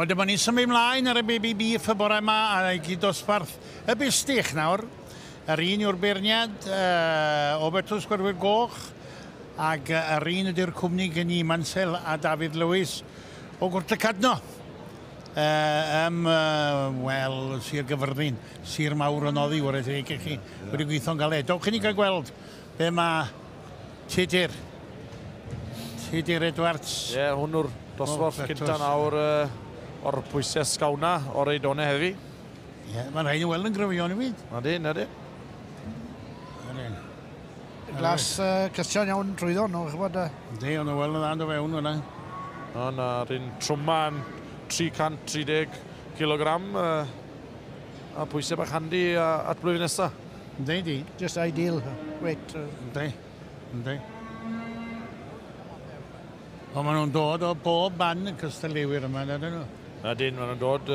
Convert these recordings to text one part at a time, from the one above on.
Wel, dyma ni'n symud ymlaen ar y Baby Beef y bore yma a i gyd dosbarth y bustych nawr. Yr un yw'r beirniad o Betws Gwerwyr Goch ac yr un ydy'r cwmni gen i, Mansel a Dafydd Lewis o Gwrt y Cadno. Ym, wel, Sir Gyfyrddin, Sir Mawr yn oddi, wrth teg i chi, wedi gweithio'n galed. Dowch i ni gael gweld be mae Tudur, Tudur Edwards. Ie, yeah, hwn yw'r dosbarth cynta nawr o'r pwysau sgawna o'r eidonau heddi. Ie, yeah, mae'n rhaid i weld yn gryfion i fyd. Na di, na di. Glas Cystion iawn trwyddo nhw, chybod. Yndi, ond nhw weld yn dda yn do fewn fyna. O, na'r un trwma yn 330 kg a pwysau bach handi at blwyddyn nesaf. Yndi, di. Just ideal weight. Yndi, yndi. Ond maen nhw'n dod o bob man y cystadleuwyr yma, na dyn nhw? Na dyn, maen nhw'n dod,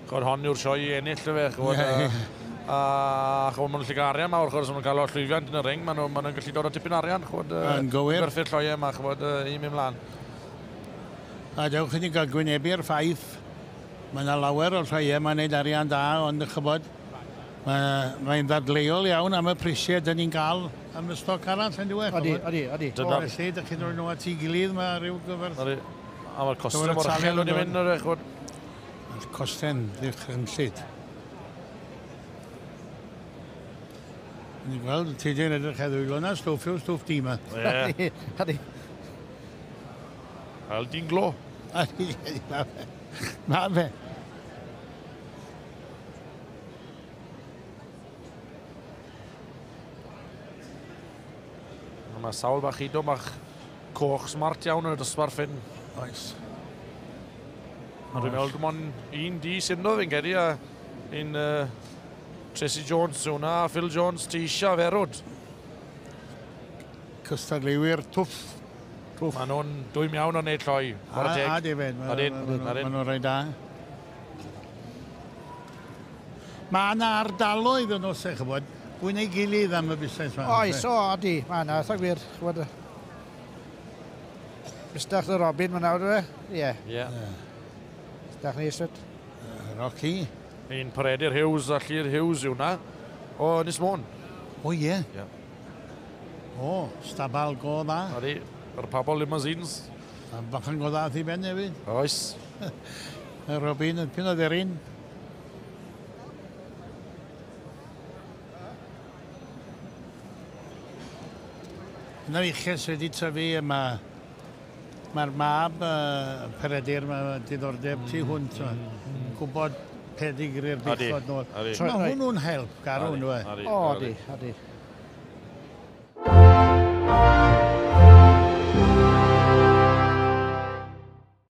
chod hon yw'r sioe i ennill, fe, chod, a chod, maen nhw'n gallu cael arian mawr, chod, os maen nhw'n cael o llwyddiant yn y ring, maen nhw'n gallu dod o tipyn arian, chod, yn gywir. Gwerthu'r lloiau yma, chod, i mynd mlaen. A dewch i ni gael gwynebu'r ffaith, mae yna lawer o'r lloiau yma'n neud arian da, ond chybod, mae'n ddadleuol iawn am y prisiau dyn ni'n cael am y stoc arall yn diwedd. Odi, odi, odi. Dyna. Felly, dych chi'n rhoi nhw at ei gilydd, mae rhyw gyfer... Odi. A mae'r costau mor uchel wedi mynd, yr chwod. Mae'r costau'n ddychrynllyd. Ni'n gweld, ti di'n edrych ar ddwylo yna, stwff yw'r stwff di yma. Ie. Odi. Fel dyn glo. Odi, ma fe. Ma fe. Mae sawl bach ido bach coch smart iawn yn y dosbarth hyn. Oes. Dwi'n meddwl dim ond un di sy'n dod fi'n credu, a un Tracy Jones yw hwnna, a Phil Jones, ti eisiau ferwd. Cystadleuwyr twff. Twff. Maen nhw'n dwym iawn o'n neud lloi. A, a di fed, maen nhw'n rhai da. Mae yna ardaloedd yn oes, chybod, fwy neu gilydd am y busnes yma. Oes, o, odi, mae yna, eitha gwir, chybod. Mistach the Robin, mae nawr, e? Ie. Ie. Mistach ni, sut? Rocky. Un Peredur Hughes a Llyr Hughes yw hwnna, o Ynys Môn. O, ie. Ie. O, stabal go dda. Odi, yr Pabol Limousines. A bachan go dda thi ben hefyd. Oes. Y Robin, pyn oedd yr un? Yna uches wedi tyfu yma. Mae'r mab Peredur, mae diddordeb tu hwnt. Gwybod pedigri'r buchod nôl. Mae hwnnw'n help, garw, nhw e? O, odi, odi.